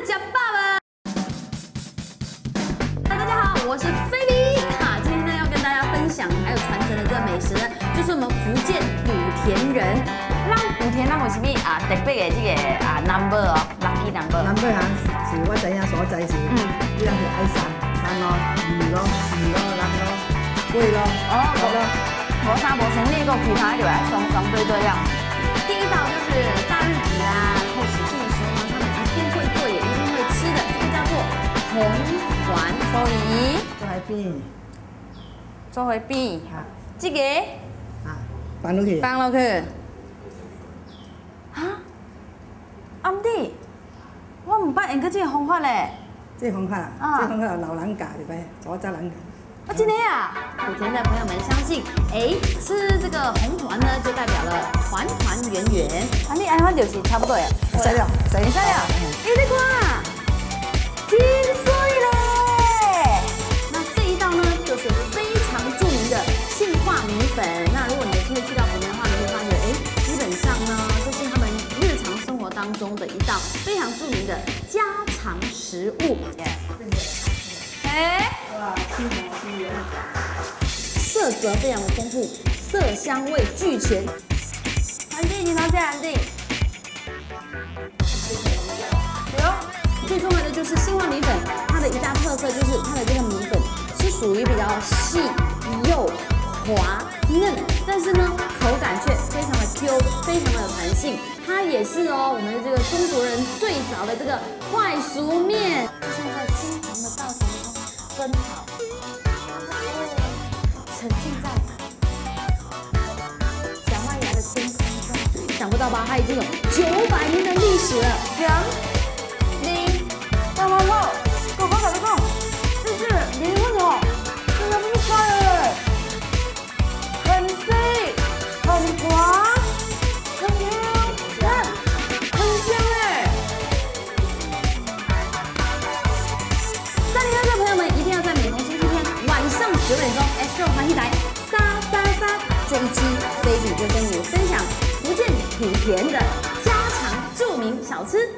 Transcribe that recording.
食飽無？大家好，我是菲比哈，今天呢要跟大家分享還有傳承的這個美食呢，就是我們福建莆田人。咱莆田咱有啥物啊特別的這個啊 number 哦，lucky number。 number 哈是我知影所在是，你人是愛三三咯、二咯、四咯、六咯、八咯、九咯。無三無四，你閣其他就愛雙雙對對了。第一道就是大日子啊，然後喜慶的時候呢，他們一定會做，也一定會吃的，這個叫做紅團。所以做海邊，做花邊，哈，這個啊，放落去。放落去。哈，阿弟，我毋捌用過這個方法咧。這個方法啊，這個方法老人教的唄，祖早人教。啊，真的啊！莆田的朋友們相信，哎，吃這個紅團呢，就代表了團團圓圓。啊，你按呢就是差不多呀。會使了，會使了。你看，真媠咧！那這一道呢，就是非常著名的杏化米粉。那如果你有機會去到莆田的話，你會發覺，哎，基本上呢，這是他們日常生活當中的一道非常著名的家常食物。哎，哇，青紅青圓，色澤非常的豐富，色香味俱全。安弟，你頭先安弟。對哦。最重要的就是杏化米粉，它的一大特色就是它的這個米粉是屬於比較細幼滑嫩，但是呢，口感卻非常的 Q，非常的有彈性。它也是哦，我們的這個中國人最早的這個快熟麵，就像在金黃的稻田中奔跑，沉浸在小麥芽的天空中。想不到吧？它已經有900年的歷史了。兩、二、三、好，哥哥共你講，這是米粉哦，真的不是的，很細，很滑，很 Q，看，很香哎。303的朋友們一定要在每逢星期天晚上9點鐘，Astro 歡喜台三三三這一期，菲比就跟你分享福建莆田的家常著名小吃。